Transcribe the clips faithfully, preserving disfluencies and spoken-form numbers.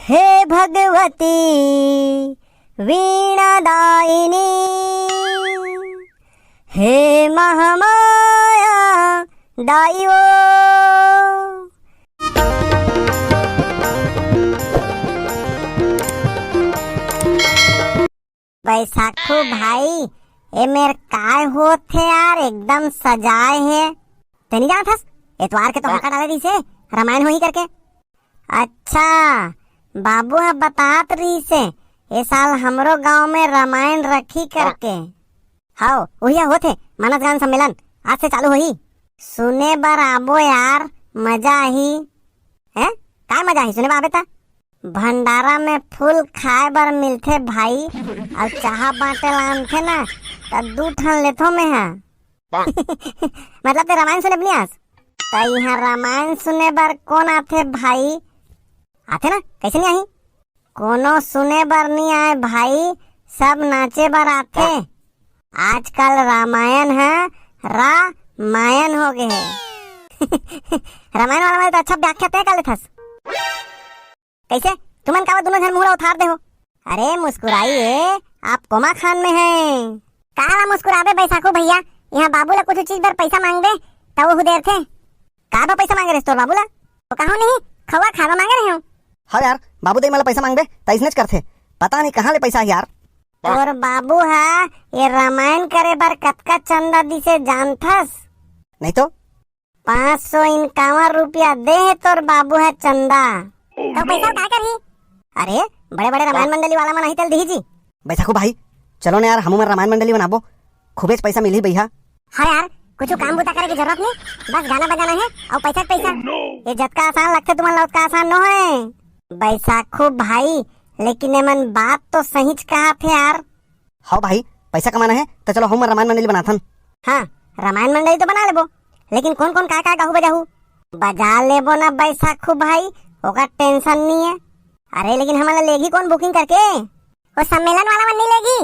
हे भगवती वीणा दायिनी, हे महामाया दाई ओ। बैसाखू भाई, ए मेर काय होत हे यार, एकदम सजाए हे। ते नहीं जानत हस, एतवार के तो हाँ। हल्का डाले रहिसे, रामायण होही करके। अच्छा, बाबू ह बतात रहिसे, ए साल हमरो गांव में रामायण रखी करके। हव, उहिया होत हे, मानस गान सम्मेलन, आज से चालू होही। सुने बर आबो यार, मजा आही। हैं? काय मजा आही सुने बर आबे त? भंडारा में फूल खाए बर मिलथे भाई, अउ चाहा बांटे ला आनथे ना, त दू ठन लेथो में हा। मतलब ते रामायण सुने बर नइ आस? त इहाँ रामायण सुने बर कोन आथे भाई? आथे ना, कैसे नइ आही? कोनो सुने बर नइ आए भाई, सब नाचे बर आथे। आजकल रामायण ह रामायण हो गे हे। रामायण वाला में तो अच्छा व्याख्या तय कर लेथस। कैसे? तुमन काबर दोनों झन मुंह ला उथार दे हो? अरे मुस्कुराइए, आप कोमा खान में हैं। काला मुस्कुराबे बैसाखू भैया, यहाँ बाबू ला कुछ चीज बर पैसा मांगबे, त वो देरथे। का बर पैसा मांगे रहे तोर बाबू ला? वो कहूँ नहीं, खवा खावा मांगे रहे हो। हाँ यार, बाबू दे मला पैसा मांगबे, त इसने च करथे। पता नहीं कहाँ ले पैसा आही यार। तोर बाबू हा ये रामायण करे बर कतका चंदा दिसे जानथस? नहीं तो। पाँच सौ इक्यावन रुपया दे हे तोर बाबू ह चंदा। तो पैसा का करही? अरे, बड़े-बड़े रामायण मंडली वाला मन आही तेला दिही जी। बैसाखू भाई, चलो ना यार, हमू मन रामायण मंडली बनाबो, खूबेच पैसा मिलही भैया। हाँ यार, कुछ काम बुता करे के जरूरत नहीं, बस गाना बजाना है और पैसा के पैसा। ये जतका आसान लगथे तुमन ला, ओतका आसान नो है। बैसाखू भाई, लेकिन एमन बात तो सहीच कहाथे यार। हव भाई, पैसा कमाना है त चलो हमू मन रामायण मंडली बनाथन। हाँ, रामायण मंडली तो बना लेबो, लेकिन कौन कौन का का गाहू बजाहू? बजा लेबो ना बैसाखू भाई, ओकर tension नहीं है। अरे लेकिन हमन ला लेगी कौन booking करके? वो सम्मेलन वाला मन नहीं लेगी?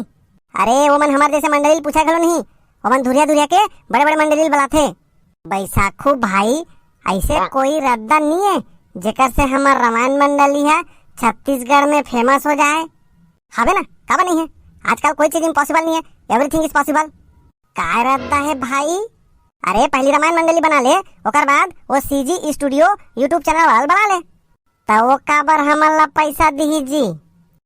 अरे वो मन हमर जैसे मंडली पूछा घलो नहीं, वो मन धुरिया धुरिया के बड़े बड़े मंडली बुलाथे। बैसाखू भाई, ऐसे कोई रद्दा नहीं है जेकर से हमर रामायण मंडली है छत्तीसगढ़ में famous हो जाए। हवे ना, काबर नहीं है? आजकल कोई चीज impossible नहीं है, everything is possible। काय रद्दा है भाई? अरे पहली रामायण मंडली बना ले, ओकर बाद वो CG studio YouTube channel वाला बना ले। त वो काबर हमन ला पैसा दिही जी?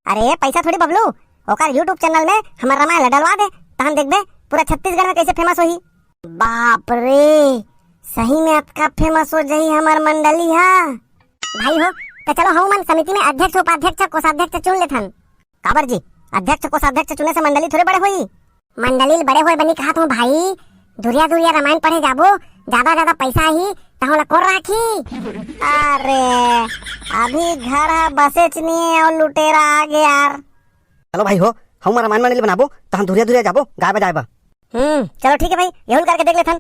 अरे पैसा थोड़ी बबलू, ओकर YouTube channel में हमर रामायण ला डलवा दे, तहन देखबे पूरा छत्तीसगढ़ में कैसे famous होही। बाप रे, सही में अतका famous हो जाही हमर मंडली हा। भाई हो, त चलो हमू मन समिति में अध्यक्ष, उपाध्यक्ष, कोषाध्यक्ष चुन लेथन। काबर जी, अध्यक्ष कोषाध्यक्ष चुने से मंडली थोड़े बड़े होई? मंडली ल बड़े होए बनी कहत हूँ भाई, दुरिया दुरिया रामायण पढ़े जाबो, ज्यादा ज्यादा पैसा आही, तहूँ ला कोन राखी? अरे, अभी घर हा बसेच नहीं है और लुटेरा आ गए यार। चलो भाई हो, हमू मन रामायण मंडली बनाबो, तहन धुरिया धुरिया जाबो गाय बजाए बर। हम्म, चलो ठीक है भाई, यहू ल करके देख लेथन।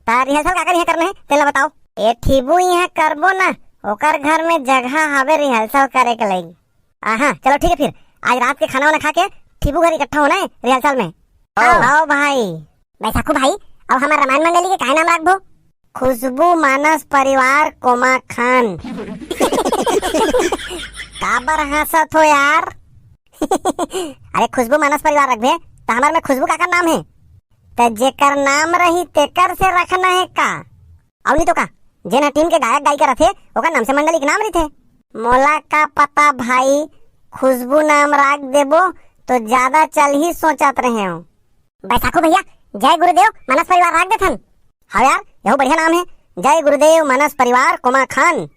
त rehearsal काकर यहाँ करना है, तेला बताओ। ए ठीबू यहाँ करबो ना, ओकर घर में जगह हवे rehearsal करे के लगी। आहा, चलो ठीक है फिर, आज रात के खाना वाना खा के ठीबू घर इकट्ठा होना है rehearsal में। आओ। आओ भाई। बैसाखू भाई, अब हमर रामायण मंडली के काय नाम रखबो? खुशबू मानस परिवार कोमा खान। काबर हंसत हो यार? अरे खुशबू मानस परिवार रखबे, त हमर में खुशबू काकर नाम है? त जेकर नाम रही तेकर से रखना है का? अउ नहीं तो का, जेन ह टीम के गायक गायिका रथे, ओकर नाम से मंडली के नाम रहिथे। मोला का पता भाई, खुशबू नाम राख देबो तो ज्यादा चलही सोचत रहेंव। बैसाखू भैया, जय गुरुदेव मानस परिवार राख देथन। हाँ यार, यहू बढ़िया नाम है, जय गुरुदेव मानस परिवार कोमा खान।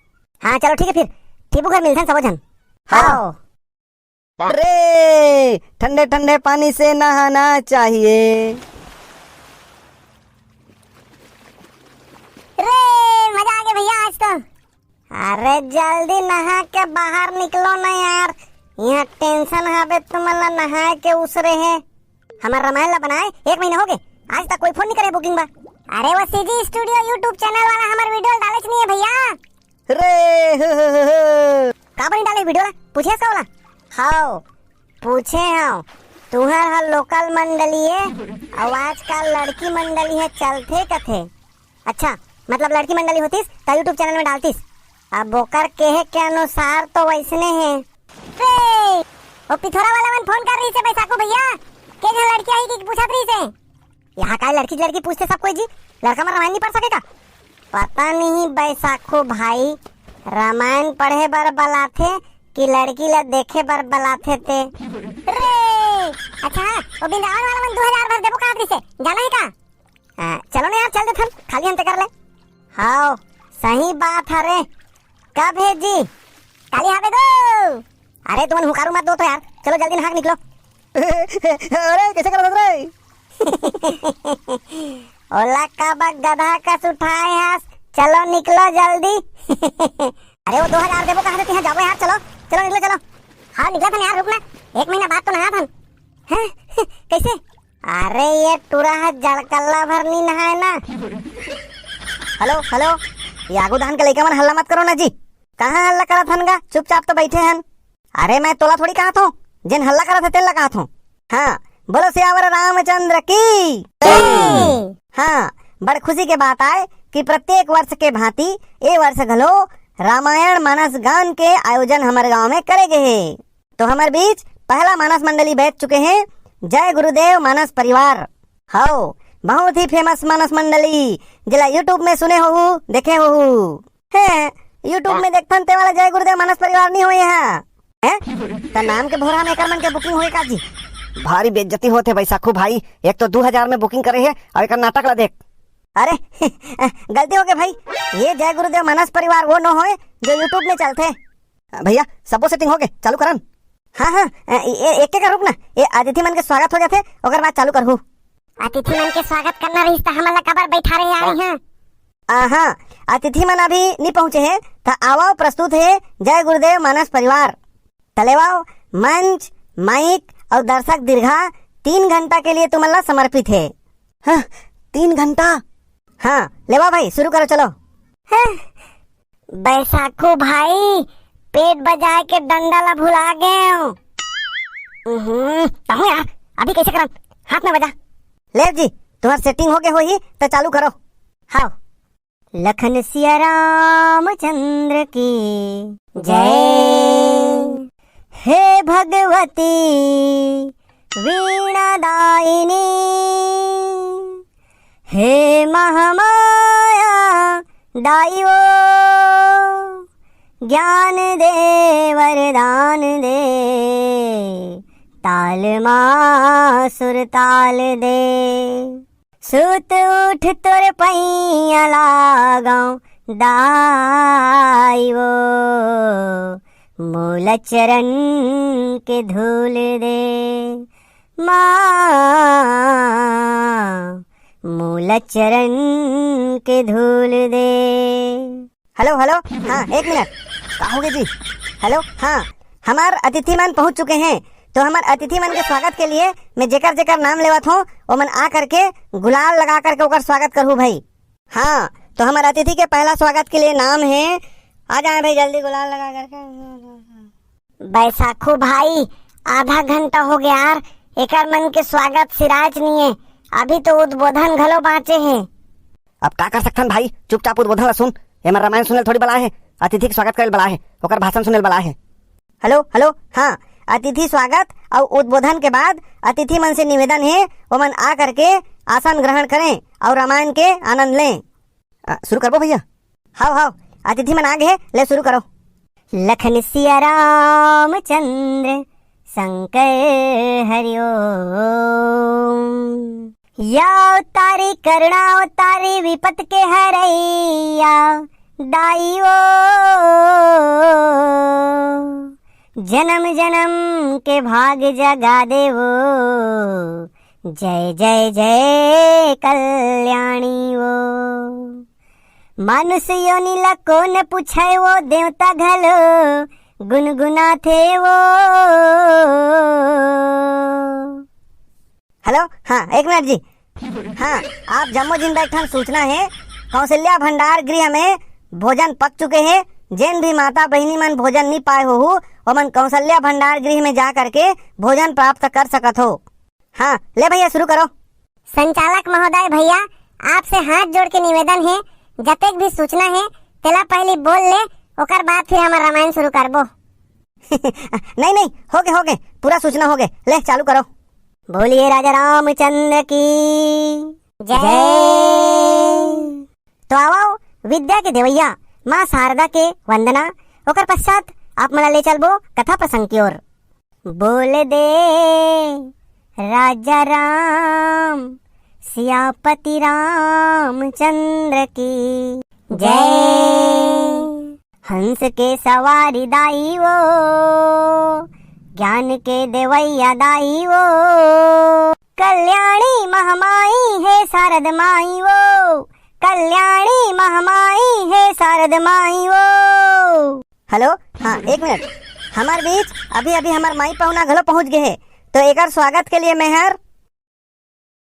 हाँ चलो ठीक है फिर, ठीबू घर मिलथन सबो झन। हाँ। हाँ। रे, ठंडे ठंडे पानी से नहाना चाहिए। रे, मजा आ गया भैया आज तो। अरे जल्दी नहा के बाहर निकलो ना यार, यहाँ tension हवे तुमन ला नहाए के उसरे है। हमर रामायण ला बनाए एक महीना हो गए, आज तक कोई फोन नहीं करे booking बर। अरे वो CG studio YouTube channel वाला हमर video डालेच नहीं है भैया। रे, हो, हो, हो, हो। का बनी डाले video ला? पूछे का वाला? हाओ, पूछे हव। तुहर ह local मंडली ए, अउ आजकल लड़की मंडली हे, चलथे कथे। अच्छा, मतलब लड़की मंडली होतिस, त YouTube channel में डालतिस। अब ओकर कहे के अनुसार तो वैसने हे। रे, ओ पिथोरा वाला मन फोन कर रहिसे बैसाखू भैया, के झन लड़की आही कि पूछत रहिसे। यहाँ काय लड़की लड़की पूछथे सब कोई जी, लड़का मन रामायण नहीं पढ़ सके का? पता नहीं बैसाखू भाई, रामायण पढ़े बर बलाथे कि लड़की ला देखे बर बलाथे ते। रे, अच्छा, वो वृंदावन वाला मन दो हजार भर देबो कहत रहिसे, जाना है का? आ, चलो ना यार, चल देथन, खाली हन ते कर ले। हाव, सही बात है रे। कब है जी? काली हावे गो। अरे तुमन हुकारू मत दो तो यार, चलो जल्दी नहा के निकलो। अरे कैसे करत रे? ओला का बक गधा कस उठाए हस, चलो निकलो जल्दी। अरे वो दो हजार देबो कहा देती है, जाबो यार, चलो, चलो निकलो, चलो। हाँ निकला था यार, रुक ना, एक महीना बाद तो नहा था। हैं? कैसे? अरे ये टूरा ह जड़कल्ला भर नी नहाय ना। हेलो हेलो, ये आगू धान के लइका मन हल्ला मत करो ना जी। कहाँ हल्ला करत हन गा? चुपचाप तो बैठे हन। अरे मैं तोला थोड़ी कहत हूँ, जेन हल्ला करत है तेन ला कहत हूँ। हाँ, बोलो सियावर रामचंद्र की। हाँ, बड़ खुशी के बात आय कि प्रत्येक वर्ष के भांति ए वर्ष घलो रामायण मानस गान के आयोजन हमर गांव में करे गे हे। तो हमर बीच पहला मानस मंडली बैठ चुके हैं, जय गुरुदेव मानस परिवार। हव, बहुत ही फेमस मानस मंडली, जेला YouTube में सुने होहू, देखे होहू। हैं, YouTube में देखथन ते वाला जय गुरुदेव मानस परिवार नहीं होए हा। हैं? त नाम के भोरा में एकर मन के बुकिंग होए का जी? भारी बेइज्जती होत हे बैसाखू भाई, एक तो दो हजार में बुकिंग करे हे अउ एकर नाटक ला देख। अरे गलती हो गई भाई, ये जय गुरुदेव मानस परिवार वो नो होए जो YouTube में चलथे। भैया, सबो सेटिंग हो गए, चालू करन। हाँ हाँ, ए, ए, एक एक रुक ना, ये अतिथि मन के स्वागत हो जाथे, ओकर बाद चालू करहू। अतिथि मन के स्वागत करना रहिस त हमन ला काबर बैठा रहे आ रही हैं? आहा, अतिथि मन अभी नहीं पहुंचे हैं, त आवा प्रस्तुत है जय गुरुदेव मानस परिवार। त लेवाओ, मंच, माइक और दर्शक दीर्घा तीन घंटा के लिए तुमन ला समर्पित है। हाँ, तीन घंटा? हाँ, लेवा भाई, शुरू करो, चलो। हाँ, बैसाखू भाई, पेट बजाए के डंडा ला भुला गए हो। हम्म, कहूँ यार, अभी कैसे करन? हाथ में बजा। ले जी, तुम्हार सेटिंग हो गए होही, त चालू करो। हाँ। लखन सिया रामचंद्र की जय। हे भगवती वीणा दायिनी, हे महामाया दाई वो, ज्ञान दे वरदान दे, ताल मा सुर ताल दे। सुत उठ तोर पैया लागौं दाई वो, मोला चरण के धूल दे। माँ, मोला चरण के धूल दे। हेलो, हेलो, हाँ, एक मिनट। का होगे जी? हेलो, हाँ, हमार अतिथि मन पहुँच चुके हैं, तो हमार अतिथि मन के स्वागत के लिए मैं जेकर जेकर नाम लेवत हूँ, ओमन आ करके गुलाल लगा करके ओकर स्वागत करहू भाई। हाँ, तो हमार अतिथि के पहला स्वागत के लिए नाम है, आ जाए भाई जल्दी गुलाल लगा करके। बैसाखू भाई, आधा घंटा हो गया यार, एकर मन के स्वागत सिराज नहीं है, अभी तो उद्बोधन घलो बाँचे है। अब का कर सकथन भाई, चुपचाप उद्बोधन ला सुन। एमन रामायण सुने ल थोड़ी बलाए हे, अतिथि के स्वागत करे ल बलाए हे, ओकर भाषण सुने ल बलाए हे। हेलो, हेलो, हाँ, अतिथि स्वागत अउ उद्बोधन के बाद अतिथि मन से निवेदन हे, ओमन आ करके आसन ग्रहण करें अउ रामायण के आनंद लें। अ, शुरू करबो भैया? हाव, हाव, अतिथि मन आ गे हे, ले शुरू करो। लखन सिया रामचंद्र शंकर हरिओम। या अवतारी करुणा अवतारी विपत के हरैया दाई वो, जन्म जन्म के भाग जगा देवो, जय जय जय कल्याणी वो। मानुष योनि ला कोन पूछे वो, देवता घलो गुनगुनाथे वो। हेलो, हाँ, एक मिनट जी। हाँ, आप जम्मो जिन ला एक ठन सूचना हे, कौशल्या भंडार गृह में भोजन पक चुके हे। जेन भी माता बहिनी मन भोजन नी पाए होहू, ओमन कौशल्या भंडार गृह में जा करके भोजन प्राप्त कर सकत हो। हाँ, ले भैया, शुरू करो। संचालक महोदय भैया, आपसे हाथ जोड़ के निवेदन हे, जतेक भी सूचना हे, तेला पहली बोल ले, ओकर बाद फिर हमर रामायण शुरू करबो। नहीं नहीं, होगे होगे, पूरा सूचना होगे। ले चालू करो। बोलिए राजा रामचंद्र की जय। तो आवो, विद्या के देवैया माँ शारदा के वंदना, ओकर पश्चात आप मन ला ले चलबो कथा प्रसंग की ओर। बोल दे राजा राम, सियापति रामचंद्र की जय। हंस के सवारी दाई वो, ज्ञान के देवैया दाई वो, कल्याणी महामाई हे शारद माई वो, कल्याणी महामाई हे शारद माई वो। हेलो, हाँ, एक मिनट, हमार बीच अभी अभी हमार माई पहुना घलो पहुंच गए हे, तो एकर स्वागत के लिए मैं हर